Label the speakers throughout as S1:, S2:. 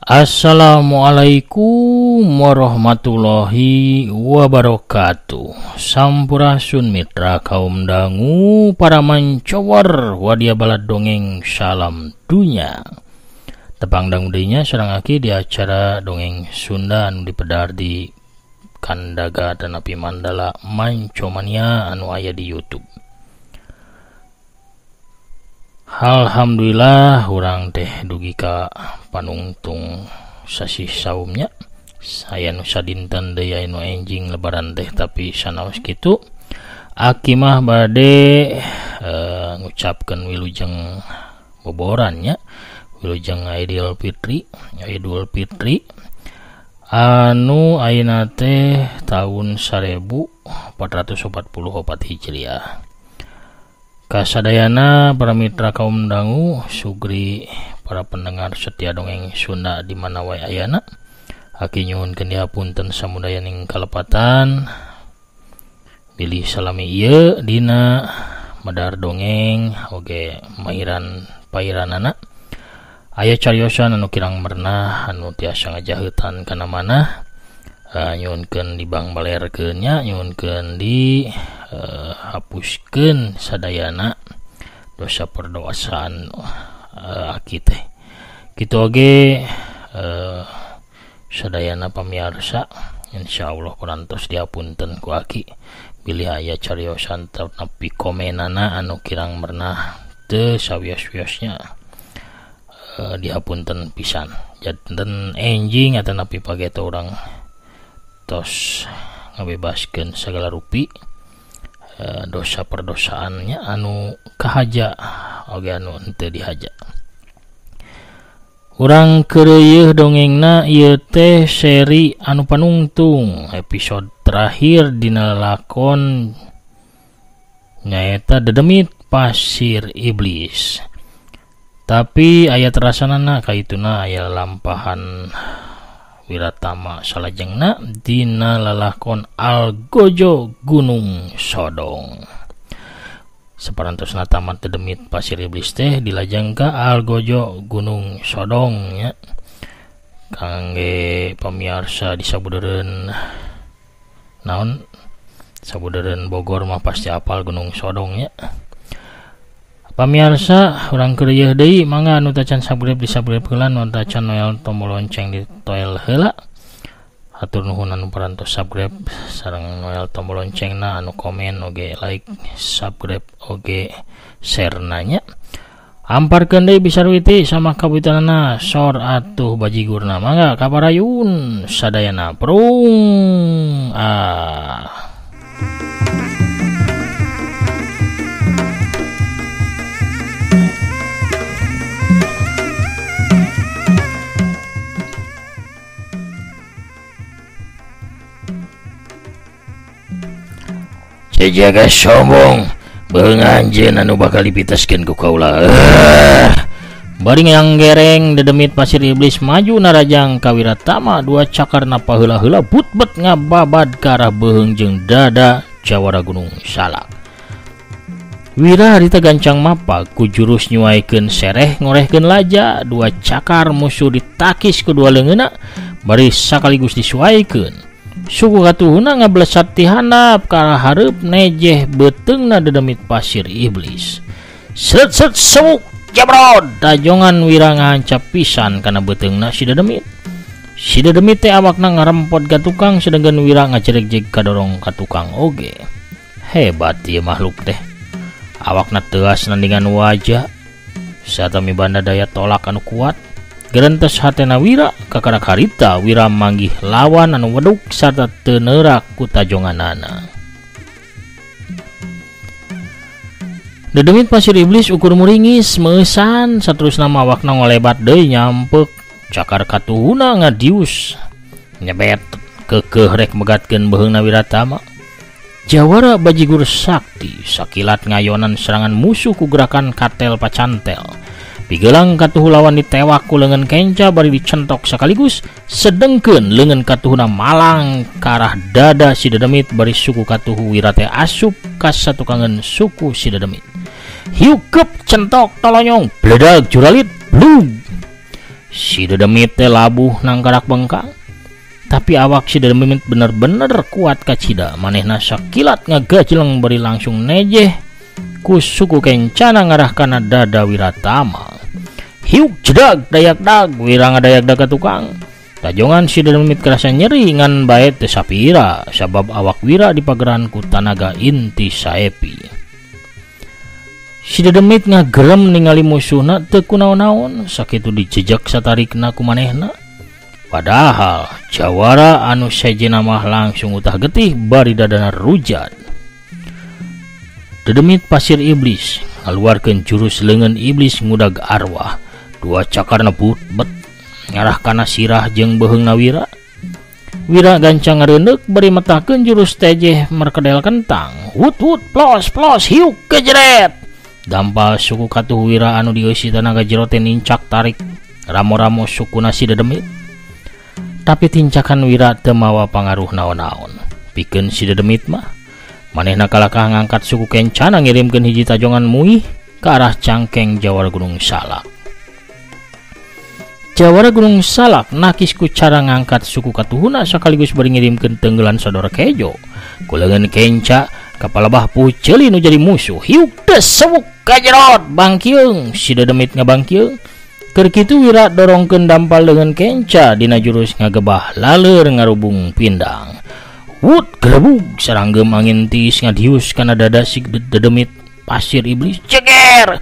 S1: Assalamualaikum warahmatullahi wabarakatuh. Sampurasun mitra kaum dangu para mancowar wadia balad dongeng salam dunya. Tepang dangu deunya sareng aki di acara dongeng Sunda anu dipedar di Kandaga Tanapi Mandala Mancomania anu aya di YouTube. Alhamdulillah urang teh dugi ka panungtung sasih saumnya. Saya nu sadinten deui aya nu enjing lebaran teh tapi sanaos kitu. Aki mah bade ngucapkeun wilujeng boboran nya, wilujeng Idul Fitri, Idul Fitri anu ayeuna teh taun 1444 Hijriah. Kasadayana para mitra kaum dangu sugri para pendengar setia dongeng Sunda di mana wae ayana. Aki nyuhunkeun dihapunten samudayaning kalepatan. Bilih salami ieu dina medar dongeng oge mairan pairanana. Aya cariosan anu kirang merenah anu tiasa ngajaheutan kana manah. Nyuhunkeun dibangbalerkeun nya, nyuhunkeun di hapuskeun sadayana dosa perdosaan aki teh. Kitu oge sadayana pamiarsa insyaallah parantos dihapunten ku aki bilih aya cariosan nepi komenana anu kirang merenah teu sawios-wiosnya dihapunten pisan. Janten enjing atanapi pageto urang tos ngabebaskeun sagala rupi dosa perdosaannya anu kahaja oge anu henteu dihaja. Urang keureuyeun dongengna ieu teh seri anu panungtung episode terakhir dina lakon nyaeta Dedemit Pasir Iblis. Tapi aya terasanana kaituna aya lampahan Wiratama salajengna dina lalakon Algojo Gunung Sodong. Saparantosna tamat Dedemit Pasir Iblis teh dilajeng ka Algojo Gunung Sodong nya. Kangge pamiarsa di sabudeureun naon? Sabudeureun Bogor mah pasti apal Gunung Sodong nya. Pamiarsa urang keureuyeun deui mangga anu tacan subscribe di subscribe heula, nu tacan noel tombol lonceng di toel heula. Hatur nuhun anu parantos subscribe sareng noel tombol loncengna, anu komen oge like, subscribe oge share nanya. Amparkeun deui bisarwiti sama kawitanana sor atuh bajigurna mangga kaparayun sadayana prung ah. Jaga sombong beung anjeun anu bakal dipitaskeun ku kaula. Bari yang gereng Dedemit Pasir Iblis maju narajang ka Wiratama dua cakarna paheula-heula butbet ngababad ka arah beuheung jeung dada jawara Gunung Salak. Wira harita gancang mapag ku jurus nyuaikeun sereh ngorehkeun laja, dua cakar musuh ditakis ku dua leungeunna bari sakaligus disuaikeun. Suku katuhuna ngablesat ti handap ka arah hareup nejeh beuteungna Dedemit Pasir Iblis. Seret seret sewuk jabrod tajongan Wira ngahancap pisan kana beuteungna si Dedemit. Si Dedemit teh awakna ngarempot ka tukang sedengkeun Wira ngajeregjeg kadorong ka tukang oge. Hebat ieu makhluk teh. Awakna teuas nandingan wajah sarta mibanda daya tolak anu kuat. Gerentes hatena Wira kakarak harita Wira manggih lawan anu weduk sarta teu neurak ku tajonganana. Dedemit Pasir Iblis ukur muringis meusan saterusna awakna ngolebat deui nyampek cakar katuhuna ngadius nyebet keukeuh rek megatkeun beuheungna Wiratama. Jawara bajigur sakti sakilat ngayonan serangan musuh ku gerakan katel pacantel. Pigelang katuhu lawan ditewak ku leungeun kenca bari dicentok sekaligus, sedengkeun leungeun katuhuna malang ka arah dada si Dedemit bari suku katuhu Wira teh asup ka satukangeun suku si Dedemit. Hiukeup centok tolonyong bledag juralit blug. Si dedemit teh labuh nangkarak bengkang. Tapi awak si dedemit bener-bener kuat kacida. Manehna sakilat ngagajleng bari langsung nejeh ku suku kencana ngarah kana dada Wiratama. Hiuk jedag dayak dag Wira ngadayak dag ka tukang. Tajongan si dedemit kerasa nyeri ngan bae teu sapira sabab awak Wira dipageran ku tanaga inti saepi. Si dedemit ngagerem ningali musuhna teu kunaon-naon sakitu dijejak satarikna ku manehna. Padahal jawara anu sejenna mah langsung utah getih bari dadana rujat. Dedemit pasir iblis ngaluarkeun jurus leungeun iblis ngudag arwah. Dua cakarna bet ngarah kana sirah jeung beuheungna Wira. Wira gancang ngareundeuk bari metahkeun jurus tejeh merkedel kentang. Wut wut plos plos hiuk kejeret. Dampal suku katuh Wira anu dieusi tanaga jero teh nincak tarik ramo-ramo sukuna si dedemit. Tapi tincakan Wira teu mawa pangaruh naon-naon. Pikeun si dedemit mah manehna kalakah ngangkat suku kencana ngirimkeun hiji tajongan muih ke arah cangkeng Jawara Gunung Salak. Jawara Gunung Salak nakis ku cara ngangkat suku katuhuna sekaligus bari ngirimkeun tenggelan sodor kejo. Ku leungeun kenca kapalabah puceuli nu jadi musuh. Hiuk teh sewuk kajerot bangkieung si dedemit ngabangkieung. Keur kitu Wira dorongkeun dampal leungeun kenca dina jurus ngagebah laleur ngarubung pindang. Wut grebug saranggem angin tiis ngadius kana dada si dedemit pasir iblis. Ceger.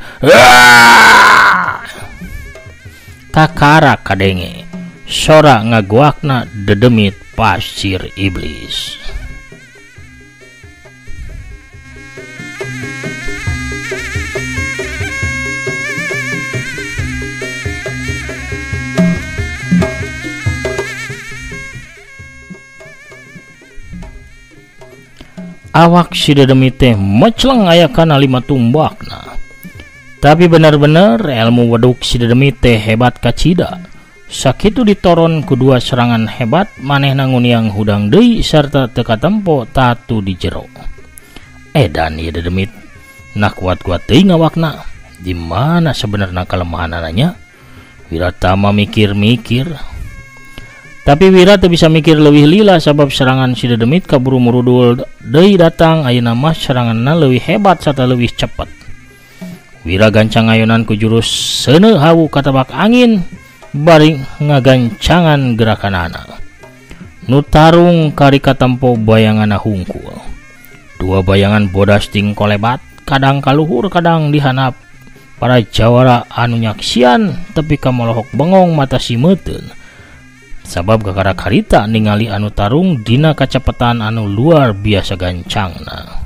S1: Kakara kadenge sora ngaguakna dedemit pasir iblis. Awak si dedemit teh mecleng aya kana 5 tumbakna. Tapi bener-bener ilmu weduk si dedemit teh hebat kacida. Sakitu ditoron ku dua serangan hebat manehna nguniang hudang deui sarta teu katempo tatu di jero. Edan ieu dedemit nah kuat-kuat teuing awakna. Di mana sebenarnya kelemahanananya? Wiratama mikir-mikir. Tapi Wira teu bisa mikir leuwih lila sabab serangan si dedemit kaburu murudul deui datang. Ayeuna mah seranganna leuwih hebat sarta leuwih cepet. Wira gancang ayunan ku jurus seuneu hawu katabak angin bari ngagancangan gerakanana. Nu tarung kari katempo bayanganna hungkul. Dua bayangan bodas ting kolebat, kadang kaluhur kadang dihanap. Para jawara anu nyaksian tepi ka molohok bengong mata simeuteun. Sabab kakara harita ningali anu tarung dina kacepetan anu luar biasa gancangna.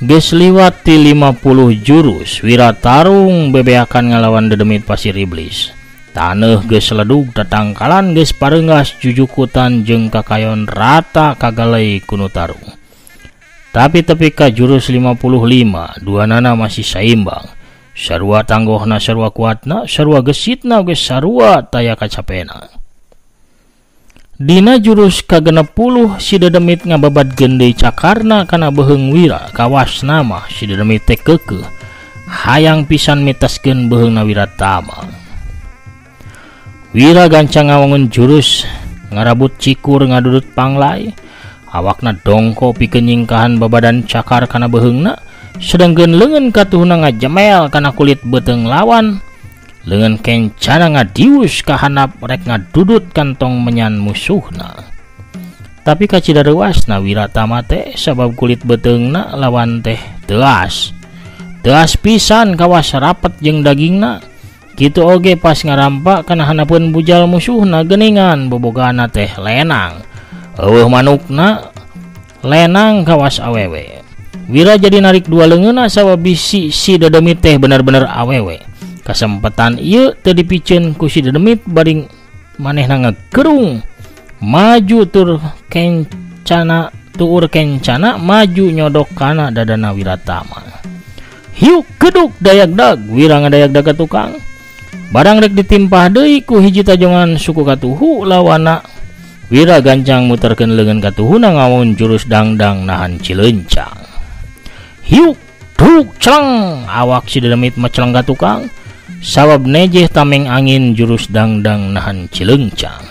S1: Geus liwat ti 50 jurus Wira tarung bebeakan ngalawan dedemit pasir iblis. Taneuh geus ledug tatangkalan geus pareunggas jujukutan jeung kakayon rata kagalei ku nu tarung. Tapi tepi ka jurus 55 duanana masih saimbang. Sarua tanggohna, sarua kuatna, sarua gesitna geus sarua taya kacapena. Dina jurus ka-60 si dedemit ngababad gendei cakarna kana beuheung Wira. Kawasna mah si dedemit teh keukeuh hayang pisan mitaskeun beuheungna Wiratama. Wira gancang ngawangun jurus ngarabut cikur ngadudut panglai. Awakna dongko pikeun nyingkahan babadan cakar kana beuheungna, sedangkeun leungeun katuhna ngajemel kana kulit beuteung lawan. Leungeun kencana ngadius ka handap rek ngadudut kantong menyan musuhna. Tapi kacida reuasna Wiratama teh sabab kulit beuteungna lawan teh teuas. Teuas pisan kawas rapet jeung dagingna. Kitu oge pas ngarampa kana handapeun bujal musuhna geuningan bobogana teh lenang. Eueuh manukna lenang kawas awewe. Wira jadi narik dua leungeunna sabab bisi si dedemit teh bener-bener awewe. Kasempetan ieu teu dipiceun ku si dedemit bari manehna ngagerung maju tur kencana tuur kencana maju nyodok kana dadana Wiratama. Hiuk geduk dayagdag Wira ngadayagdag ka tukang. Barang rek ditimpah deui ku hiji tajongan suku katuhu lawana. Wira gancang muterkeun leungeun katuhuna ngawaun jurus dangdang nahan cilencang. Hiuk Duk celeng awak si dedemit meceleng ka tukang sabab nejeh tameng angin jurus dangdang nahan cileungcang.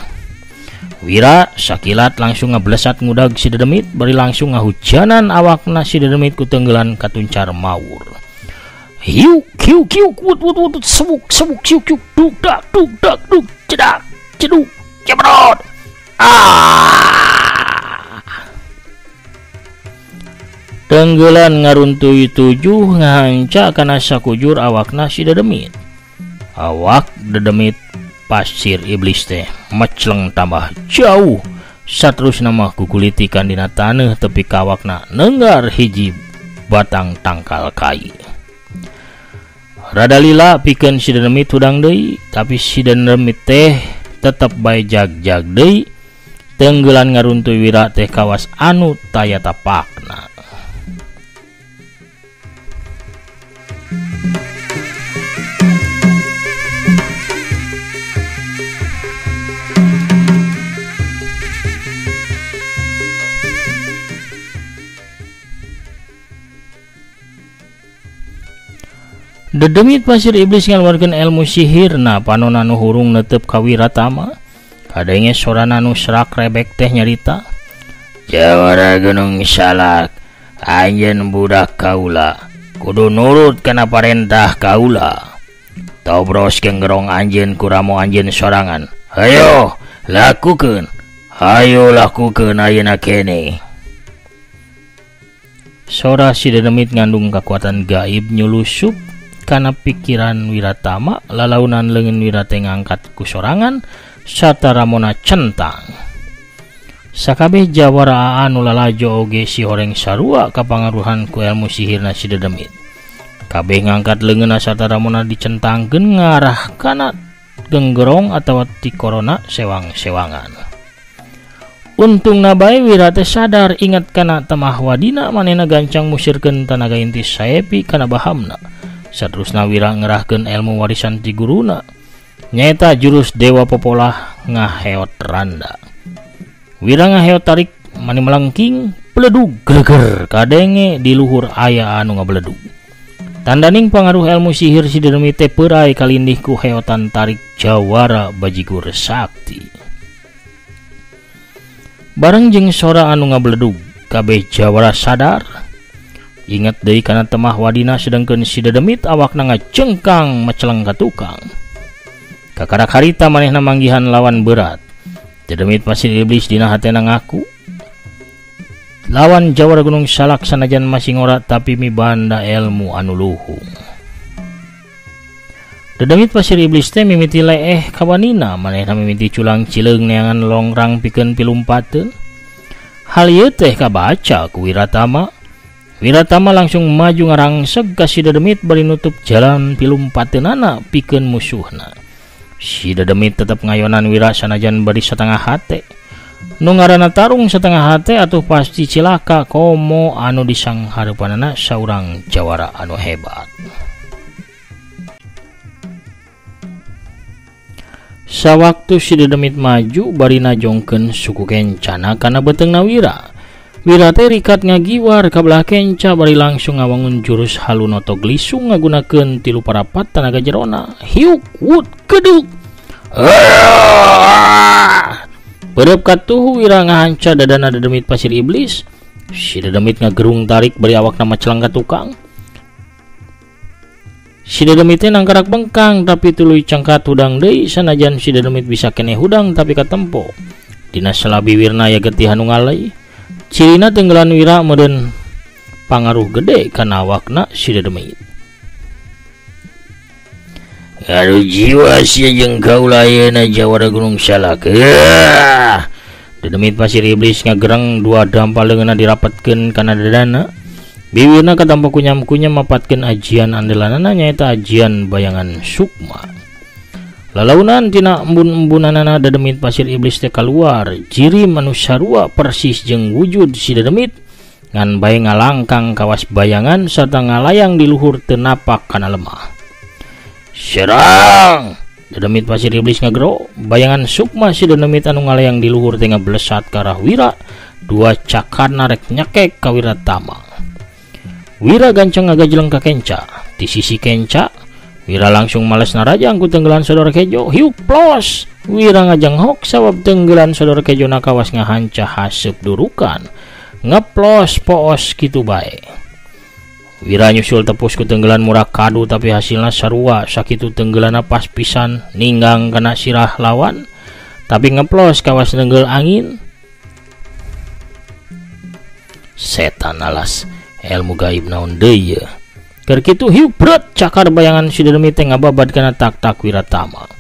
S1: Wira sakilat langsung ngablesat ngudag si dedemit bari langsung ngahujanan awakna si dedemit ku tenggelan katuncar mawur. Hiuk hiuk hiuk wut wut wut sebuk sebuk siuk siuk duk dak duk dak duk cedak ceduk cebrot. Ah! Tenggelan ngaruntuy tujuh ngahanca kana sakujur awakna si dedemit. Awak dedemit pasir iblis teh meceleng tambah jauh saterusna mah gugulitikan dina taneuh tepi ka awakna nenggar hiji batang tangkal kai. Rada lila pikeun si dedemit hudang deui, tapi si dedemit teh tetep bae jag-jag deui. Tenggelan ngaruntuy Wira teh kawas anu taya tapakna. Dedemit pasir iblis ngaluarkeun ilmu sihirna panona nu hurung netep ka Wiratama. Kadenge sorana nu serak rebek teh nyarita, Jawara Gunung Salak, anjeun budak kaula, kudu nurut kana parentah kaula. Tobros genggerong anjeun ku ramo anjeun sorangan. Hayo, lakukeun. Hayo lakukeun ayeuna keneh. Sora si dedemit ngandung kakuatan gaib nyulusup kana pikiran Wiratama. Lalaunan leungeun Wira teh ngangkat ku sorangan sarta ramona centang. Sakabeh jawara anu lalajo oge si horeng sarua kapangaruhan ku ilmu sihirna si dedemit. Kabeh ngangkat leungeunna sarta ramona dicentangkeun ngarah kana genggerong atawa tikorona sewang-sewangan. Untungna bae Wira teh sadar ingat kana temah wadina manehna gancang musirkeun tanaga inti saepi kana bahamna. Saterusna Wira ngerahkeun ilmu warisan ti guruna nyaeta jurus Dewa Popolah ngaheot randa. Wira ngaheot tarik mani melengking peledug geleger kadenge di luhur aya anu ngabeledug. Tandaning pangaruh ilmu sihir si dedemit teh peurai kalindih ku heotan tarik jawara bajigur sakti. Bareng jeung sora anu ngabeledug kabeh jawara sadar. Ingat deui kana temah wadina sedengkeun si dedemit awakna ngacengkang meceleng ka tukang. Kakarak harita manehna manggihan lawan berat. Dedemit pasir iblis dina hatena ngaku lawan jawara Gunung Salak sanajan masih ngora tapi mibanda ilmu anu luhung. Dedemit pasir iblis teh mimiti leeh kawanina manehna mimiti culang cileung neangan longrang pikeun pilumpateun. Hal ieu teh kabaca ku Wiratama. Wiratama langsung maju ngarangseg ka si dedemit bari nutup jalan pilumpateunana pikeun musuhna. Si dedemit tetep ngayonan Wira sanajan bari satengah hate. Nu ngaranna tarung setengah hate atuh pasti cilaka komo anu disanghareupanana saurang jawara anu hebat. Sawaktu si dedemit maju bari najongkeun suku kencana kana beuteungna Wira. Wira teh rikat ngagiwar ka belah kenca bari langsung ngawangun jurus halunoto glisung ngagunakeun tilu parapat tanaga jerona. Hiuk wut keduk. Berep katuhu Wira ngahanca dadana dedemit pasir iblis. Si dedemit ngagerung tarik bari awakna macelang ka tukang. Si dedemit teh nangkarak bengkang tapi tuluy cangkat hudang deui sanajan si dedemit bisa keneh hudang tapi katempo. Dina selabi wirna aya getihan nu ngalai. Cirina tenggelan Wira meureun pangaruh gede kana awakna si dedemit. Aduh jiwa sia jeung kaula ayeuna jawara Gunung Salak. Dedemit pasir iblis ngagereng dua dampal leungeunna dirapetkeun kana dadana. Biwirna katampa kunyam-kunyam mapatkeun ajian andelanana nyaeta ajian bayangan sukma. Lalaunan tina embun-embunanana dedemit pasir iblis teh kaluar jiri manusia sarua persis jeung wujud si dedemit ngan bae ngalangkang kawas bayangan sarta ngalayang di luhur teu napak kana lemah. Serang! Dedemit pasir iblis ngagero, bayangan sukma si dedemit anu ngalayang di luhur teh ngablesat ka arah Wira, dua cakarna rek nyekek ka Wiratama. Wira gancang ngagajleng ka kenca. Di sisi kenca, Wira langsung males narajang ku tenggelan sodor kejo. Hiuk plos. Wira ngajanghok sabab tenggelan sodor kejo nakawas ngahanca haseup durukan. Ngeplos poos kitu bae. Wira nyusul tepus ku tenggelan murah kadu tapi hasilna sarua sakitu tenggelanna pas pisan ninggang kana sirah lawan tapi ngeplos kawas nenggel angin. Setan alas ilmu gaib naon deui ye. Keur kitu hiu bret cakar bayangan si dedemit teh ngababad kana tak-tak Wiratama.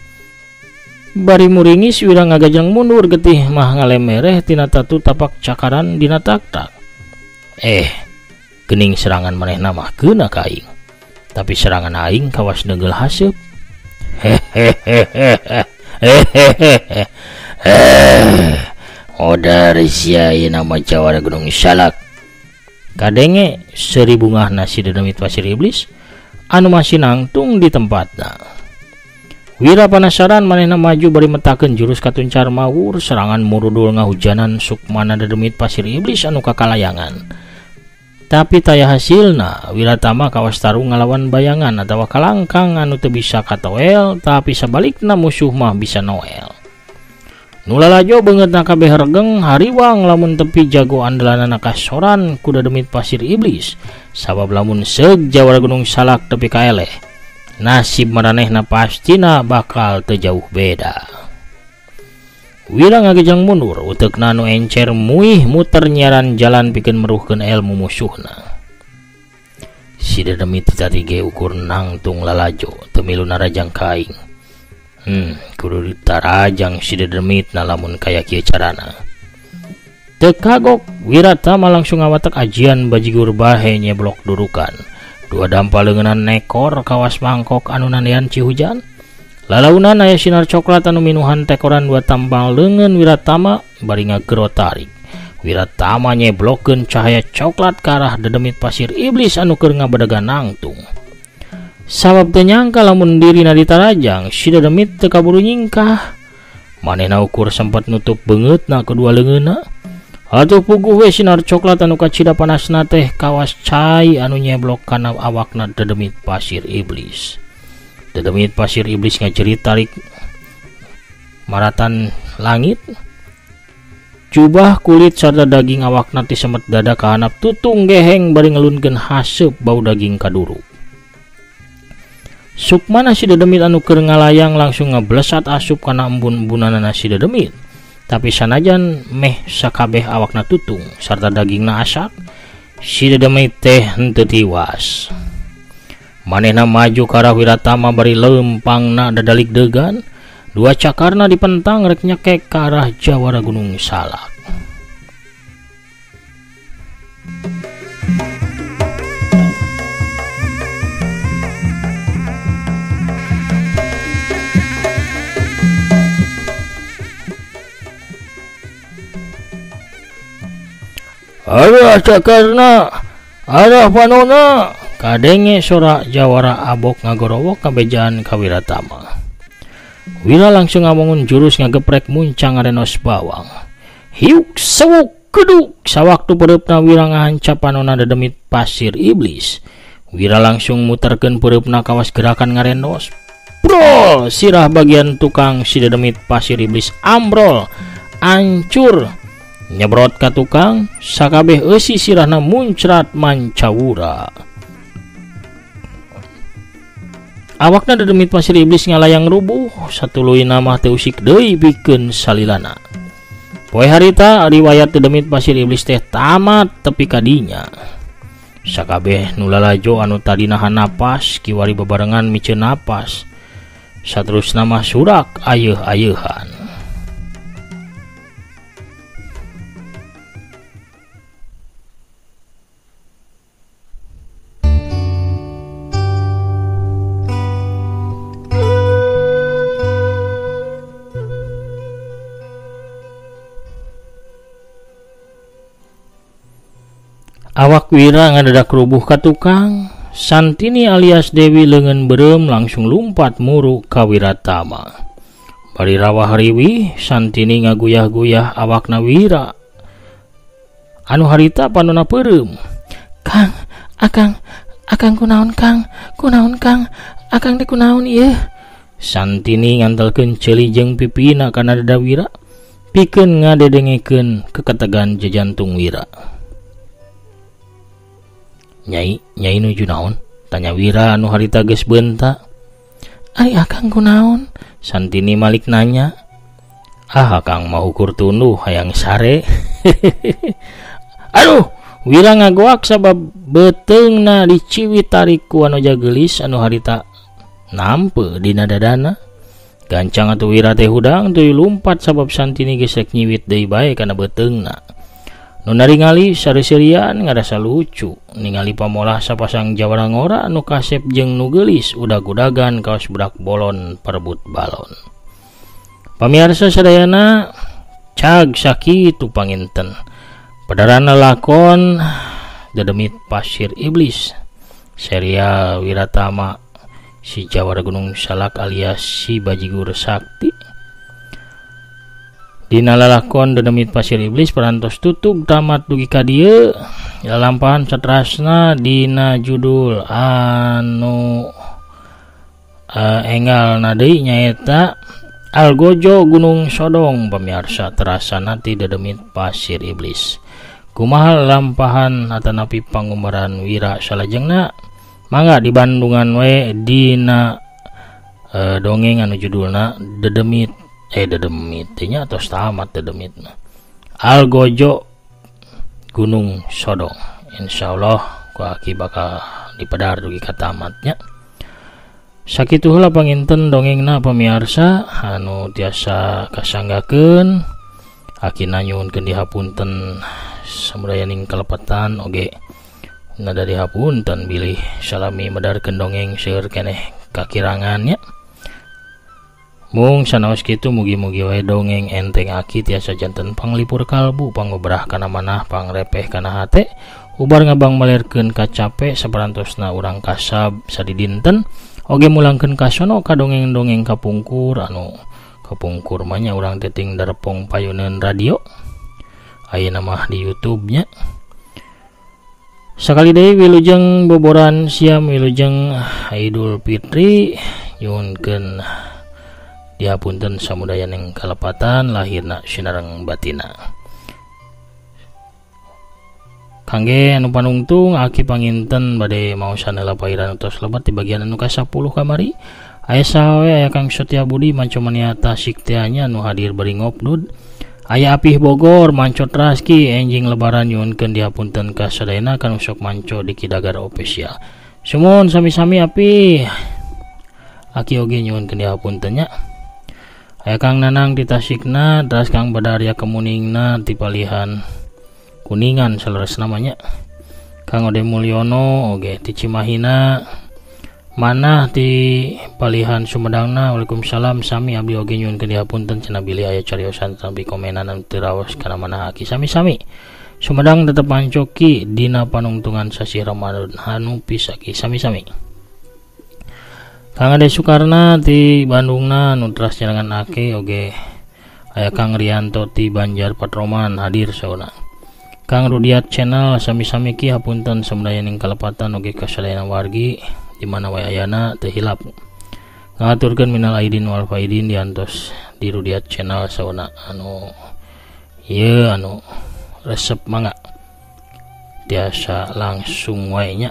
S1: Bari muringis Wira ngagajeng mundur getih mah ngalemereh tina tatu tapak cakaran dina tak-tak. Gening serangan manehna mah keuna ka aing. Tapi serangan aing kawas neunggeul haseup. Hehehehe. Odar sia ieu nama jawara Gunung Salak. Kadenge seuri bungahna si dedemit pasir iblis anu masih nangtung di tempatna. Wira panasaran manehna maju bari metakeun jurus katuncar mawur serangan murudul ngahujanan sukmana dedemit pasir iblis anu kakalayangan. Tapi taya hasilna Wiratama kawas tarung ngalawan bayangan atawa kalangkang anu teu bisa katoel tapi sabalikna musuh mah bisa noel. Nu lalajo beungeutna kabeh regeng hariwang lamun tepi jago andalanana kasoran ku dedemit pasir iblis sabab lamun seug jawara Gunung Salak tepi ka eleh nasib maranehna pastina bakal teu jauh beda. Wira ngagejang mundur uteukna nu encer muih muter nyaran jalan pikeun meruhkeun ilmu musuhna. Si dedemit tadi ge ukur nangtung lalajo teu milu narajang ka aing. Kudu ditarajang si dedemit na lamun kaya kieu carana. Teu kagok Wiratama langsung ngawatek ajian bajigur bahe nyeblok durukan. Dua dampa leungeunna nekor kawas mangkok anu nandean cihujan. Lalaunan aya sinar coklat anu minuhan tekoran dua tambang leungeun Wiratama bari ngagero tarik. Wiratama nyeblokeun cahaya coklat ka arah dedemit pasir iblis anu keur ngabadegan nangtung. Sabab teu nyangka lamun dirina ditarajang si dedemit teu kaburu nyingkah. Manehna ukur sempat nutup beungeutna kedua leungeunna. Atuh puguh we sinar coklat anu kacida panasna teh kawas cai anu nyeblok kana awakna dedemit pasir iblis. Dedemit pasir iblis ngajerit tarik maratan langit. Jubah kulit sarta daging awakna ti semet dada ka handap tutung geheng bari ngelunkeun haseup bau daging kaduru. Sukmana si dedemit anu keur ngalayang langsung ngeblesat asup kana embun-embunanana si dedemit. Tapi sanajan meh sakabeh awakna tutung sarta dagingna asak, si dedemit teh henteu tiwas. Manehna maju ka arah Wiratama bari leumpangna dadalik degan, dua cakarna dipentang rek nyekek ka arah jawara Gunung Salak. Arah cakarna, arah panona, kadenge sora jawara abok ngagorowok kabejaan ka Wiratama. Wira langsung ngamongun jurus ngageprek muncang ngarenos bawang. Hiuk sewuk keduk sawaktu pereupna Wira ngahancap panona dedemit pasir iblis. Wira langsung muterkeun pereupna kawas gerakan ngarendos. Brol, sirah bagian tukang si dedemit pasir iblis ambrol, ancur. Nyebrot ka tukang, sakabeh eusi sirahna muncrat mancawura. Awakna dedemit pasir iblis ngalayang rubuh, satuluyna mah teu usik deui pikeun salilana. Poe harita riwayat dedemit pasir iblis teh tamat tepi ka dinya. Sakabeh nu lalajo anu tadi nahan napas kiwari bebarengan miceun napas. Saterusna mah surak ayeuh-ayeuhan. Awak Wira ngadadak rubuh ka tukang. Santini alias Dewi leungeun beureum langsung lumpat muru ka Wiratama. Bari rawah riwih, Santini ngaguyah-guyah awakna Wira. Anu harita panona peureum. Kang, Akang, akang kunaon Kang? Kunaon Kang? Akang teh kunaon ieu? Santini ngantelkeun ceuli jeung pipina kana dada Wira, pikeun ngadedengekeun keketegan jajantung Wira. Nyai, nyai nuju naon? Tanya Wira anu harita geus beunta. Ai akang kunaon? Santini malik nanya. Ah, akang mah ukur tunduh hayang sare. Aduh, Wira ngagoak sabab beuteungna diciwit tarik ku anu jageulis anu harita nampe dina dadana. Gancang atuh Wira teh hudang teuy lumpat sabab Santini geus rek nyiwit deui bae kana beuteungna. Nu naringali sareuserian ngarasa lucu ningali pamolah sapasang jawara ngora anu kasep jeung nu geulis udag-udagan kaos budak bolon perebut balon. Pamiarsa sadayana cag sakitu panginten. Padarana lakon Dedemit Pasir Iblis serial Wiratama si Jawara Gunung Salak alias si Bajigur Sakti. Dina lalakon Dedemit Pasir Iblis parantos tutug tamat dugi ka dieu. Lalampahan satrasna dina judul anu enggal na deui nyaeta Algojo Gunung Sodong. Pamiarsa terasa nanti Dedemit Pasir Iblis. Kumaha lampahan atanapi pangumbaran Wira salajengna mangga di Bandungan we dina dongeng anu judulna Dedemit Dedemit nya atos tamat Dedemitna Algojo Gunung Sodong. Insyaallah ku aki bakal dipedar dugi ka tamatnya. Sakitu heula panginten dongengna pamiarsa anu tiasa kasanggakeun. Aki nyuhunkeun dihapunten samudayaning kalepetan oge nada dihapunten bilih salami medarkeun dongeng seueur keneh kakirangannya. Mung sanaos kitu mugi-mugi wae dongeng enteng aki tiasa janten panglipur kalbu, pangobrah kana manah, pangrepeh kana hate, ubar ngabang malerkeun kacape saparantosna urang kasab sadidinten oge mulangkeun kasono ka dongeng-dongeng kapungkur anu kapungkur mah nya urang teh ting darepong payuneun radio ayeuna mah di YouTube nya. Sakali deui wilujeng boboran siam wilujeng Idul Fitri nyuhunkeun dihapunten samudayaning kalepatan lahirna sinareng batina. Kangge anu panungtung aki panginten bade maosan heula pairan tos lebat di bagian anu ka-10 kamari. Aya saha we aya Kang Setia Budi Manco Mania Tasik teh nya anu hadir bari ngopnud. Aya Apih Bogor Manco Traski enjing lebaran nyuhunkeun dihapunten ka sadayana kanu sok manco di Kidagar Official. Sumuhun sami-sami Apih. Aki oge nyuhunkeun dihapunten nya. Aya Kang Nanang di Tasikna, teras Kang Badarya Kemuningna di Palihan Kuningan saleres namanya. Kang Ode Mulyono oge di Cimahina, manah di Palihan Sumedangna. Waalaikumsalam sami abdi oge nyuhunkeun dihapunten cenah bilih aya cariosan sampai komenan anu teu raos kana manah aki sami-sami. Sumedang tetep mancoki dina panungtungan sasih Ramadan anu pisaki sami-sami. Kang Ade Sukarna ti Bandungna nu teras nyerangan aki oge aya Kang Rianto ti Banjar Patroman hadir sauna. Kang Rudiat Channel sami-sami ki hapunten samudayaning kalepatan oge kasadayana wargi di mana wae ayana teu hilap. Ngaturkeun minal aidin wal faidin diantos di Rudiat Channel sauna anu ieu anu resep mangga tiasa langsung wae nya.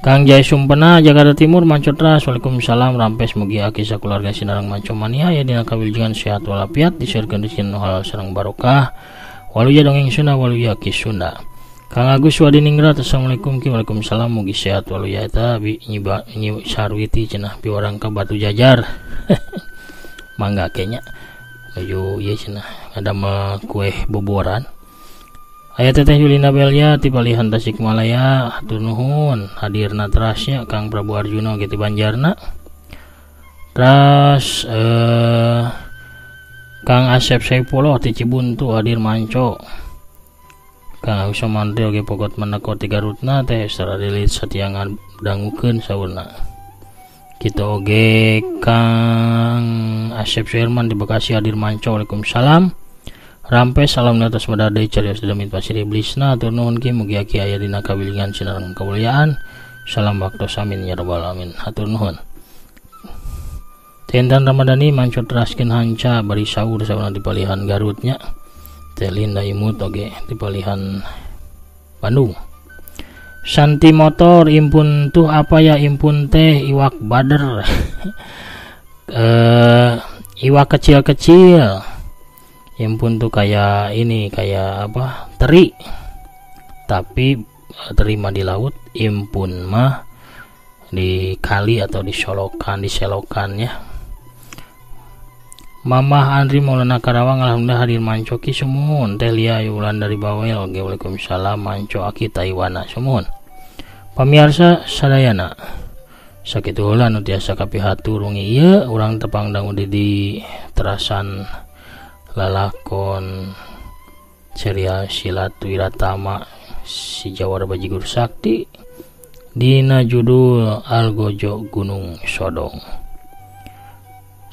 S1: Kang Jaya Sumpena Jakarta Timur Manco Tras. Waalaikumsalam rampes mugi aki sakeluarga sinareng Manco Mania ya dina kawilujengan sehat walafiat diseurkeun rezeki nu halal sareng barokah. Waluya dongeng Sunda waluya ki Sunda. Kang Agus Wadiningrat assalamualaikum ki waalaikumsalam mugi sehat waluya eta bi nyi sarwiti cenah piwarang ka Batu Jajar. Mangga ke nya nuju ieu cenah ngadamel kue boboran. Aya Teteh Yulina Belia ti Palihan Tasikmalaya hatur nuhun hadirna terasnya Kang Prabu Arjuna oge ti Banjarna. Teras Kang Asep Saipullah ti Cibuntu hadir manco. Kang Agus Somantri oge pogot meneko ti Garutna teh secara dilit satiangan dangukeun saurna. Kitu oge Kang Asep Suherman di Bekasi hadir manco. Waalaikumsalam. Rampes salam atas madade carios dedemit pasir iblisna hatur nuhun ki mugi aki aya dina kawilingan sinareng kamulyaan. Salam baktos amin ya rabbal alamin. Hatur nuhun. Tentan Ramadhani mancot raskin hanca bari sahur sauna di palihan Garutnya. Teh Linda Imut oge di palihan Bandung. Santi motor impun tuh apa ya impun teh iwak bader. Iwak kecil-kecil. Impun tuh kayak ini, kayak apa? Teri. Tapi terima di laut, impun mah di kali atau di solokan, di selokan ya. Mamah Andri Maulana Karawang alhamdulillah hadir mancoki sumuhun. Teh Lia Yulan dari Bawel oge waalaikumsalam manco aki Taiwana sumuhun. Pamirsa sadayana sakitu heula nu tiasa kapihatur wengi ieu urang tepang dangu di terasan lalakon serial silat Wiratama si Jawara Bajigur Sakti dina judul Algojo Gunung Sodong.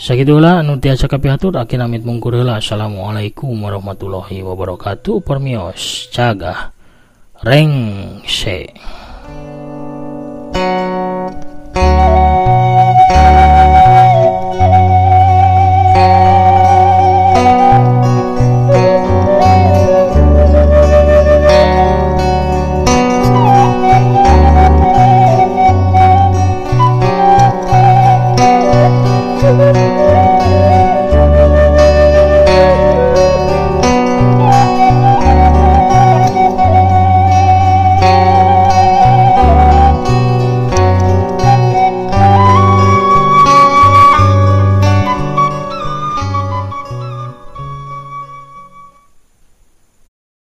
S1: Sakitulah anu tiasa kapihatur akhir amit mungkur heula. Assalamualaikum warahmatullahi wabarakatuh. Permios cagah rengse.